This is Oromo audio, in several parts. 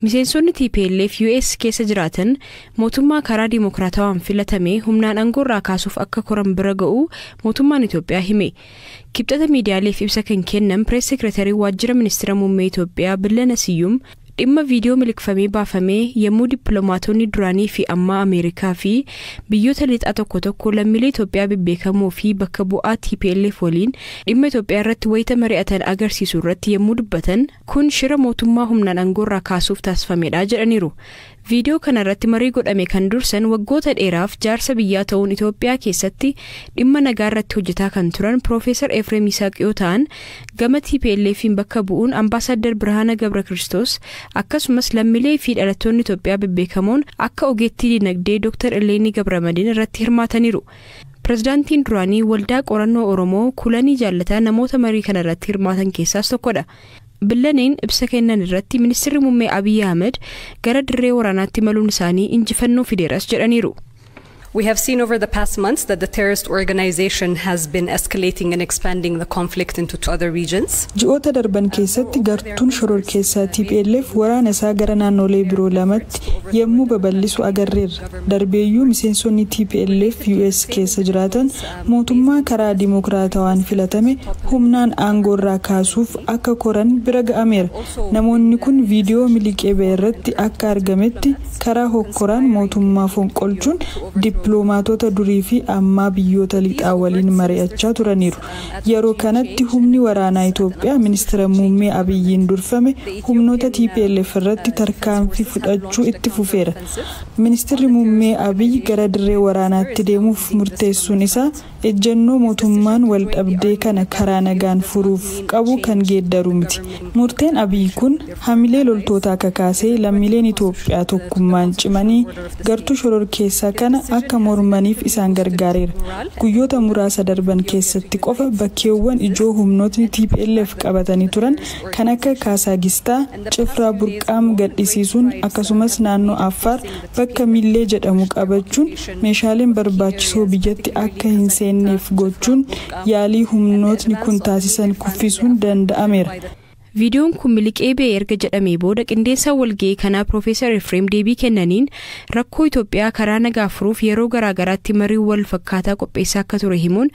Miseensonni TPLF US keessa jiraatan mootummaa karaa dimokiraatawaan filatame humnaan aangoorraa kaasuuf akka koran bira ga'u mootummaan Itoophiyaa hime. Kibxata miidiyaaleef ibsa kan kennan Press Secretary Waajjira Ministeera Muummee Itoophiyaa Billana Siyyum dhimma viidiyoo miliqfamee baafamee yommuu dippiloomaatonni duraanii fi ammaa Ameerikaa fi biyyoota lixaa tokko tokko lammiilee Itoophiyaa bebbeekamoo fi bakka bu'aa TPLF waliin dhimma Itoophiyaa irratti wayita mari'atan agarsiisu irratti yommuu dubbatan, kun shira mootummaa humnaan aangoorraa kaasuuf taasifamedha jedhaniiru. Viidiyoo kana irratti marii godhame kan dursan waggoota dheeraaf jaarsa biyyaa ta'uun Itoophiyaa keessatti dhimma nagaa irratti hojjetaa kan turan Piroofeesar Efreem Yisaaq yoo ta'an, gama TPLF'n bakka bu'uun Ambaasaddar Birhaana Gabra Kiristoos, akkasumas lammiilee fi dhalattoonni Itoophiyaa bebbeekamoon akka ogeettii dinagdee Dr. Illeenii Gabramadiin irratti hirmaataniiru. Pireezidaantiin duraanii Waldaa Qorannoo Oromoo Kulanii Jaallataa namoota marii kana irratti hirmaatan keessaas tokkodha. Billaneen ibsa kennan irratti Ministeerri Muummee Abiyyi Ahmed gara dirree waraanaatti maluun isaanii injifannoo fideeras jedhaniiru. We have seen over the past months that the terrorist organization has been escalating and expanding the conflict into two other regions. Ji'oota darban keessatti gartuun shororkeessaa TPLF waraana isaa gara naannolee biroo lamatti yommuu babal'isu agarreerra. Darbeeyyuu miseensonni TPLF US keessa jiraatan mootummaa karaa dimokiraatawaan filatame humnaan aangoorraa kaasuuf akka koran bira ga'ameera. Namoonni kun viidiyoo miliqee ba'e irratti akka argametti karaa hokkoraan mootummaa fonqolchuun dippiloomaatota durii fi ammaa biyyoota lixaa waliin mari'achaa turaniiru. Yeroo kanatti humni waraanaa Itoophiyaa Ministeera Muummee Abiyyiin durfame humnoota TPLF irratti tarkaanfii fudhachuu itti fufeera. Ministeerri Muummee Abiyyi gara dirree waraanaatti deemuuf murteessuun isaa ejjennoo mootummaan wal dhabdee kana karaa nagaan furuuf qabu kan geeddaru miti. Murteen Abiyyi kun hamilee loltootaa kakaasee lammiileen Itoophiyaa tokkummaan cimanii gartuu shororkeessaa kana akka mormaniif isaan gargaareera. Guyyoota muraasa darban keessatti qofa bakkeewwan ijoo humnootni TPLF qabatanii turan kan akka Kaasagistaa, Cifraa Burqaam gadhisiisuun, akkasumas naannoo Affaar bakka Millee jedhamu qabachuun meeshaaleen barbaachisoo biyyatti akka hin seenneef gochuun yaalii humnootni kun taasisan kuffisuun danda'ameera. Viidiyoon kun miliqee ba'e erga jedhamee booda qindeessaan walga'ii kanaa Piroofeesar Efreem deebii kennaniin rakkoo Itoophiyaa karaa nagaa furuuf yeroo garaagaraatti marii wal fakkaataa qopheessaa akka ture himuun,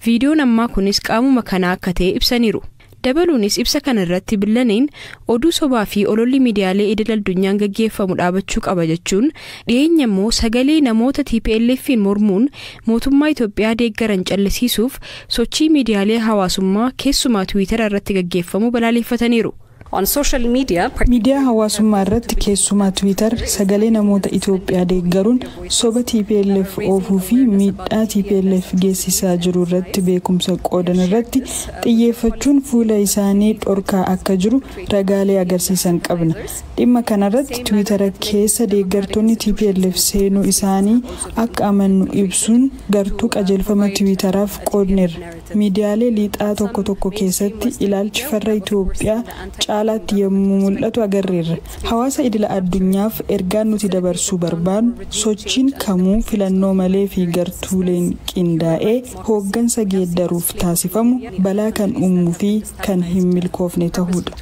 viidiyoon ammaa kunis qaamuma kanaa akka ta'e ibsaniiru. Dabaluunis ibsa kana irratti Billaneen oduu sobaa fi ololli miidiyaalee idil addunyaan gaggeeffamu dhaabachuu qaba jechuun, dhiyeenya immoo sagalee namoota TPLF'n mormuun mootummaa Itoophiyaa deeggaran callisiisuuf sochii miidiyaalee hawaasummaa keessumaa Tiwiitara irratti gaggeeffamu balaaleffataniiru. On social media, Miidiyaa hawaasummaa irratti, keessumaa Tiwiitar, sagalee namoota Itoophiyaa deeggaruun soba TPLF oofuu fi miidhaa TPLF geessisaa jiru irratti beekumsa qoodan irratti xiyyeeffachuun fuula isaanii dhorkaa akka jiru ragaalee agarsiisan qabna. Dhimma kanarratti Tiwiitara keessa deeggartoonni TPLF seenuu isaanii akka amannu ibsuun gartuu qajeelfama Tiwiitaraaf qoodneerra. Miidiyaalee lixaa tokko tokko keessatti ilaalchi farra Itoophiyaa caalaatti yommuu mul'atu agarreerra. Hawaasa idila addunyaaf ergaan nuti dabarsuu barbaannu, sochiin kamuu filannoo malee fi gartuuleen qindaa'ee hooggansa geeddaruuf taasifamu balaa kan uumuu fi kan hin milkoofne ta'uudha.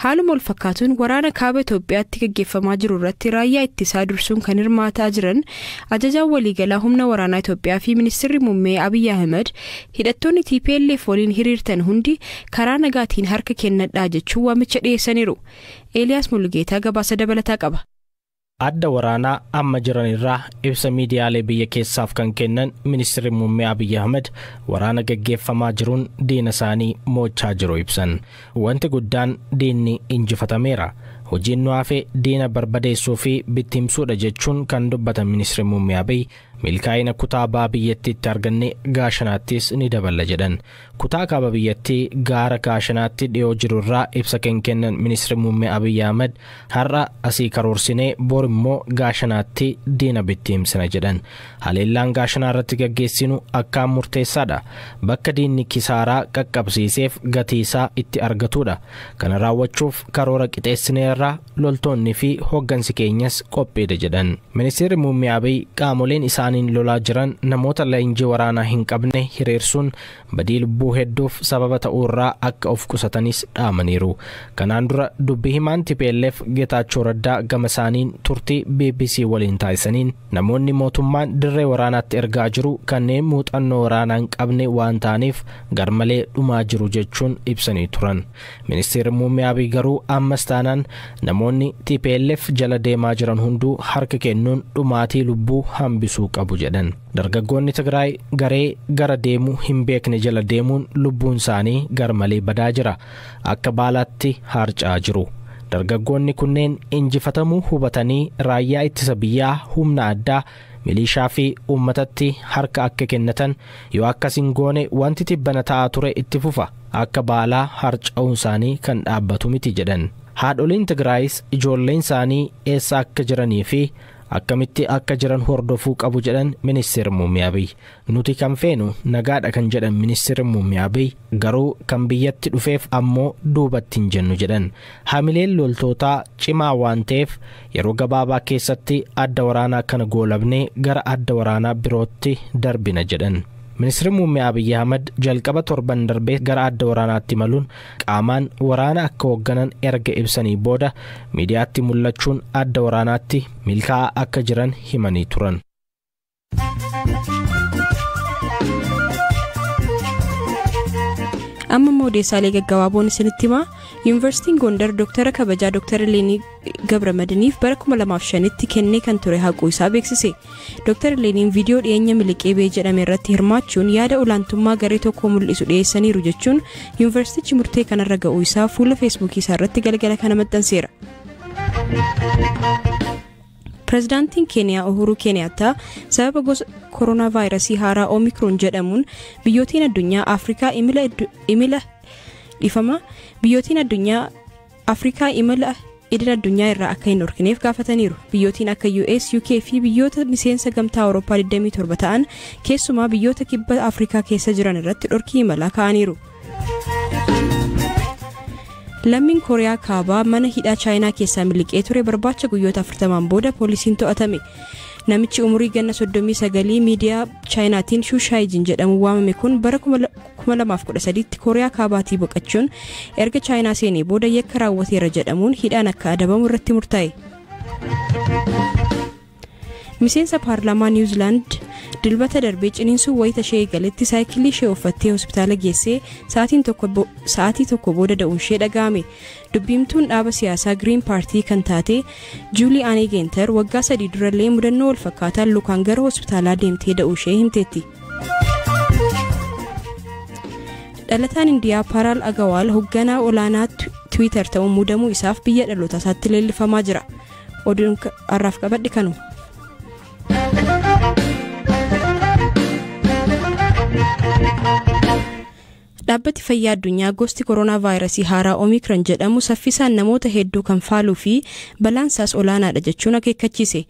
Haaluma wal fakkaatuun waraana kaaba Itoophiyaatti gaggeeffamaa jiru irratti raayyaa ittisaa dursuun kan hirmaataa jiran ajajaan waliigalaa humna waraanaa Itoophiyaa fi Ministeerri Muummee Abiyyi Ahmed hidhattoonni TPLF waliin hiriirtan hundi karaa nagaatiin harka kennadhaa jechuun waamicha dhiyeessaniiru. Eeliyaas Mulugeetaa gabaasa dabalataa qaba. Adda waraanaa amma jiran irraa ibsa miidiyaalee biyya keessaaf kan kennan Ministeerri Muummee Abiyyi Ahmed waraana gaggeeffamaa jiruun diina isaanii mo'achaa jiru ibsan. Wanti guddaan diinni injifatameera. Hojiin nu hafe diina barbadeessuu fi bittimsuudha jechuun kan dubbatan Ministeerri Muummee Abiyyi, milkaa'ina kutaa baha biyyattiitti arganne Gaashanaattis ni daballa jedhan. Kutaa kaaba biyyattii gaara Gaashanaatti dhiyoo jiru irraa ibsa kan kennan Ministeerri Muummee Abiyyi Ahmed, har'a asii karoorsinee bor immoo Gaashanaatti diina bittimsina jedhan. Haleellaan Gaashanaa irratti gaggeessinu akkaan murteessaadha. Bakka diinni kisaaraa qaqqabsiiseef gatii isaa itti argatudha. Kana raawwachuuf karoora qixeessineerra, loltoonni fi hooggansi keenyas qophiidha jedhan. Ministeerri Muummee Abiyyi qaamoleen isaanii isaaniin lolaa jiran namoota leenjii waraanaa hin qabne hiriirsuun badii lubbuu hedduuf sababa ta'uurraa akka of qusatanis dhaamaniiru. Kanaan dura dubbii himaan TPLF Geetaachoo Raddaa gama isaaniin turtii BBC waliin taasisaniin namoonni mootummaan dirree waraanaatti ergaa jiru kanneen muuxannoo waraanaa hin qabne waan ta'aniif garmalee dhumaa jiru jechuun ibsanii turan. Ministeerri Muummee Abiy garuu ammas taanaan namoonni TPLF jala deemaa jiran hunduu harka kennuun dhumaatii lubbuu hambisuu qabu jedhan. Dargaggoonni Tigraay garee gara deemuu hin beekne jala deemuun lubbuun isaanii garmalee badaa jira. Akka baalaatti harca'aa jiru. Dargaggoonni kunneen injifatamuu hubatanii raayyaa ittisa biyyaa humna addaa milishaa fi uummatatti harka akka kennatan yoo akkas hin goone wanti tibbana ta'aa ture itti fufa akka baalaa harca'uun isaanii kan dhaabbatu miti jedhan. Haadholiin Tigraayis ijoolleen isaanii eessa akka jiranii fi akkamitti akka jiran hordofuu qabu jedhan Ministeerri Muummee Abiy. Nuti kan feenu nagaadha kan jedhan Ministeerri Muummee Abiy garuu kan biyyatti dhufeef ammoo duubatti hin jennu jedhan. Hamileen loltootaa cimaa waan ta'eef yeroo gabaabaa keessatti adda waraanaa kana goolabnee gara adda waraanaa birootti darbina jedhan. Ministeerri Muummee Abiy Ahmad jalqaba torban darbee gara adda waraanaatti imaluun qaamaan waraana akka hoogganan erga ibsanii booda miidiyaatti mul'achuun adda waraanaatti milkaa'aa akka jiran himanii turan. Amma immoo odeessaalee gaggabaaboon isinitti himaa. Yuunivarsiitiin Gondar Dooktara kabajaa Dooktara Leenii Gabramadiniif bara 2005tti kennee kan ture haquu isaa beeksise. Dooktara Leeniin viidiyoo dhiyeenya miliqee bee jedhame irratti hirmaachuun yaada olaantummaa garee tokkoo mul'isu dhiyeessaniiru jechuun yuunivarsiitichi murtee kanarra ga'uu isaa fuula feesbuukii isaa irratti galgala kana maxxanseera. Pireezidaantiin Keeniyaa Uhuru Keeniyaattaa sababa gosa koronaa vaayirasii haaraa Oomikroon jedhamuun biyyootiin addunyaa Afrikaa imala dhifama biyyootiin addunyaa Afrikaa imala idil addunyaa irraa akka hin dhorkineef gaafataniiru. Biyyootiin akka US, UK fi biyyoota miseensa gamtaa Awurooppaa 27 ta'an keessumaa biyyoota kibba Afrikaa keessa jiran irratti dhorkii imalaa kaa'aniiru. Lammiin Kooriyaa Kaabaa mana hidhaa Chaayinaa keessaa miliqee ture barbaacha guyyoota 40 booda poolisiin to'atame. Namichi umurii ganna 39 miidiyaa Chaayinaatiin Shushaayijin jedhamu waamame kun bara 2013tti Kooriyaa Kaabaatii boqochuun erga Chaayinaa seenee booda yakka raawwateera jedhamuun hidhaan akka adabamu irratti murtaa'e. Miseensa paarlaamaa Niwuziilaand dilbata darbee ciniinsuu wayita ishee eegaletti saayikilii ishee uffattee hospitaala geessee sa'aatii tokko booda da'uun ishee dhaga'ame. Dubbiimtuun dhaaba siyaasaa Giriin Paartii kan taate Juulii Aanee Geenter waggaa 3 durallee mudannoo wal fakkaataan lukaan gara hospitaalaa deemtee da'uu ishee himteetti. Dhalataan Indiyaa Paaraal Agawaal hoogganaa olaanaa Tiwiitar ta'uun muudamuu isaaf biyya dhaloota isaatti leellifamaa jira. Oduun har'aaf qabadhe kanuma. Dhaabbati fayyaa addunyaa gosti koronaa vaayirasii haaraa Oomikron jedhamu saffisaan namoota hedduu kan faaluu fi balaan isaas olaanaadha jechuun akeekkachiise.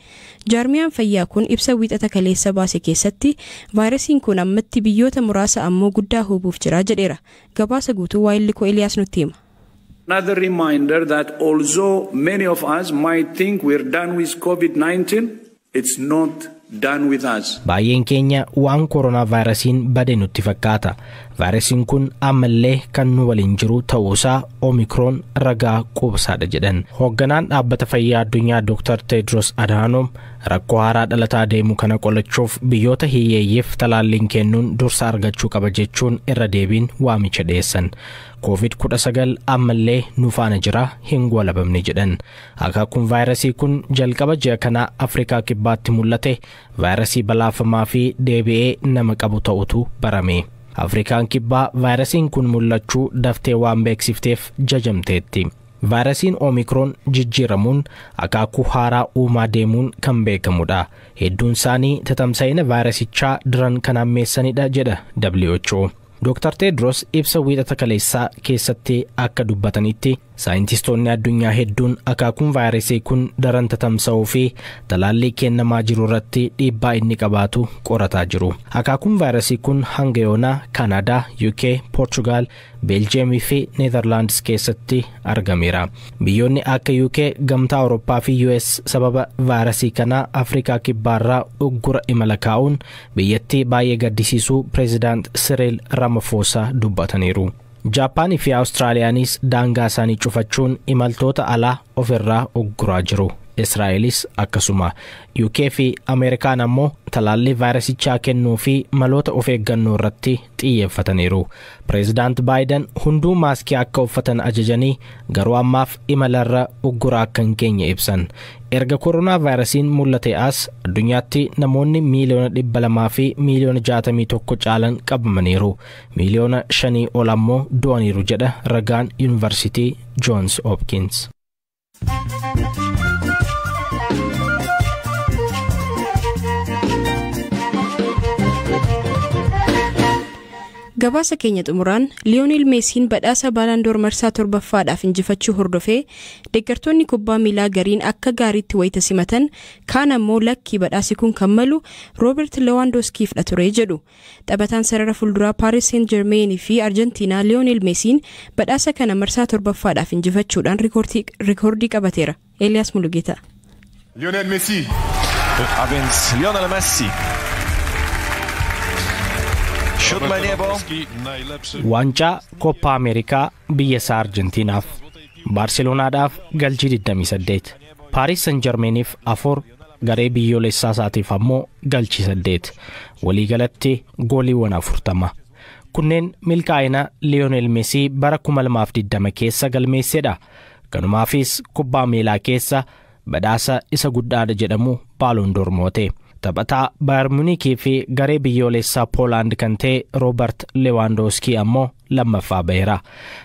Jaarmiyaan fayyaa kun ibsa wiixata kaleessa baase keessatti vaayirasiin kun ammatti biyyoota muraasa ammoo guddaa hubuuf jira jedheera. Gabaasa guutuu Waayillikoo Eliyaas nutti hima. Another reminder that although many of us might think we're done with COVID-19, it's not done with us. Baay'een keenya waan koronaa vaayirasiin bade nutti fakkaata. Vaayirasiin kun ammallee kan nu waliin jiru ta'uusaa Oomikroon ragaa quubsaadha jedhan. Hoogganaan dhaabbata fayyaa addunyaa Dr. Tedros Adhanom rakkoo haaraa dhalataa deemu kana qolachuuf biyyoota hiyyeeyyiif talaalliin kennuun dursa argachuu qaba jechuun irra deebiin waamicha dhiyeessan. COVID-19 ammallee nu faana jira hin goolabamne jedhan. Akaakuun vaayirasii kun jalqaba ji'a kanaa Afrikaa kibbaatti mul'ate vaayirasii balaafamaa fi deebi'ee nama qabu ta'utu barame. Afrikaan kibbaa vaayirasiin kun mul'achuu daftee waan beeksifteef jajamteetti. Vaayirasiin Oomikroon jijjiiramuun akaakuu haaraa uumaa deemuun kan beekamudha. Hedduun isaanii tatamsa'ina vaayirasichaa daran kan hammeessanidha jedha WHO. Dr. Tedros ibsa wiixata kaleessaa keessatti akka dubbatanitti Saayintistoonni addunyaa hedduun akaakuun vaayirasii kun daran tatamsa'uu fi talaallii kennamaa jiru irratti dhiibbaa inni qabaatu qorataa jiru. Akaakuun vaayirasii kun hanga yoonaa Kaanaadaa, UK, Poorchugaal, Beeljeemii fi Neezerlaandis keessatti argameera. Biyyoonni akka UK, Gamtaa Awurooppaa fi US sababa vaayirasii kanaa Afrikaa Kibbaarraa uggura imala kaa'uun biyyattii baay'ee gaddisiisuu Pireezidaant Siriil Ramaphosa dubbataniiru. Jaappaanii fi Awustiraaliyaanis daangaa isaanii cufachuun imaltoota alaa ofirraa ugguraa jiru. Israa'elis akkasuma. UK fi Ameerikaan ammoo talaallii vaayirasichaa kennuu fi maloota of eeggannoo irratti xiyyeeffataniiru. Pireezidaant Baayiden hunduu maaskii akka uffatan ajajanii garuu ammaaf imalarra uggura akka hin geenye ibsan. Erga koronaa vaayirasiin mul'ate as addunyaatti namoonni miiliyoona 200 fi miiliyoona 61 caalan qabamaniiru. Miiliyoona 5 ol ammoo du'aniiru jedha ragaan Yuunivarsiitii Joons Hopkins. Gabaasa keenya xumuraan Liyoonel Meesiin badhaasa Baalaandoor marsaa 7ffaadhaaf injifachuu hordofee deeggartoonni kubbaa miilaa gariin akka gaariitti wayita simatan kaan ammoo lakkii badhaasi kun kan malu Roobert Lewaandooskiifdha ture jedhu. Taphataan sarara fuulduraa Paaris Seent Jermeenii fi Arjentiinaa Liyoonel Meesiin badhaasa kana marsaa 7ffaadhaaf injifachuudhaan rikoordii qabateera. Eeliyaas Mulugeeta. Lionel Messi. A więc Lionel Messi. Siódme niebo. Waancaa Koppaa Ameerikaa biyya isaa Arjentiinaaf, Baarselonaadhaaf galchii 28, Paaris Saint Germainiif 4, garee biyyoolessaa isaatiif ammoo galchii 8, waliigalatti gooliiwwan 40. Kunneen milkaa'ina Liyoonel Mesii bara 2020 keessa galmeessedha. Kanumaafis kubbaa miilaa keessa badhaasa isa guddaadha jedhamu Baaloon moote. Taphataa Baayern Muniikii fi garee biyyoolessaa Poolaand kan ta'e Roobert Lewaandooskii ammoo lammaffaa baheera.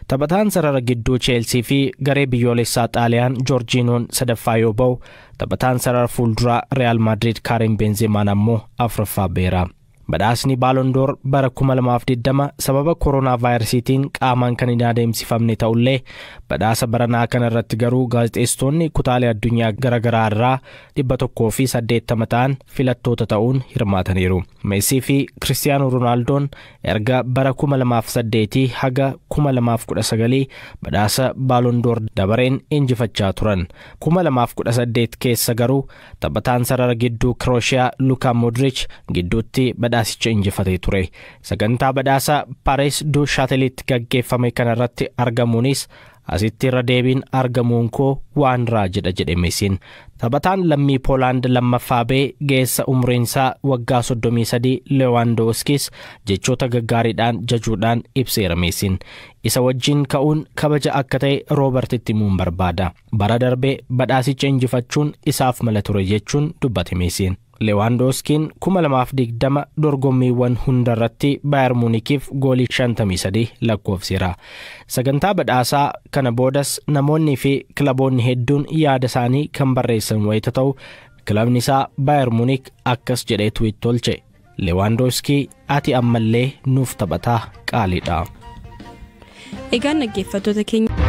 Taphataan sarara gidduu Cheelsii fi garee biyyoolessaa Xaaliyaan Joorjiinoon sadaffaa yoo ba'u, taphataan sarara fuulduraa Real Maadrid Kaarim Benzeemaan ammoo afuraffaa baheera. Badhaasni Baaloondoor bara 2020 sababa koronaa vaayirasiitiin qaamaan kan hin adeemsifamne ta'ullee badhaasa baranaa kana irratti garuu gaazexeessitoonni kutaalee addunyaa garaagaraa irraa 180 ta'an filattoota ta'uun hirmaataniiru. Meesii fi Kiristiyaanoo Roonaaldoon erga bara 2008 haga 2019 badhaasa Baaloondoor dabareen injifachaa turan. 2018 keessa garuu taphataan sarara gidduu Kirooshiyaa Lukaa Modric gidduutti badhaasicha injifatee ture. Sagantaa badhaasa Paris du Châtelet gaggeeffame kanarratti argamuunis asitti irra deebiin argamuun koo waan raajidha jedhe Meesiin. Taphataan lammii Poolaand lammaffaa ba'e geessa umriin isaa waggaa 33 Lewaandooskis jechoota gaggaariidhaan jajuudhaan ibseera Meesiin. Isa wajjin ka'uun kabaja akka ta'e Roobertitti himuun barbaada. Bara darbee badhaasicha injifachuun isaaf mala ture jechuun dubbate Meesiin. Lewaandooskiin 2020 dorgommiiwwan hundarratti Baayern Muunikiif goolii 53 lakkoofseera. Sagantaa badhaasaa kana boodas namoonni fi kilaboonni hedduun yaada isaanii kan barreessan wayita ta'u, kilabni isaa Baayern Muunik akkas jedhee tuwiit tolche. Lewaandooskii ati ammallee nuuf taphataa qaaliidha. Egaan dhaggeeffattoota keenya.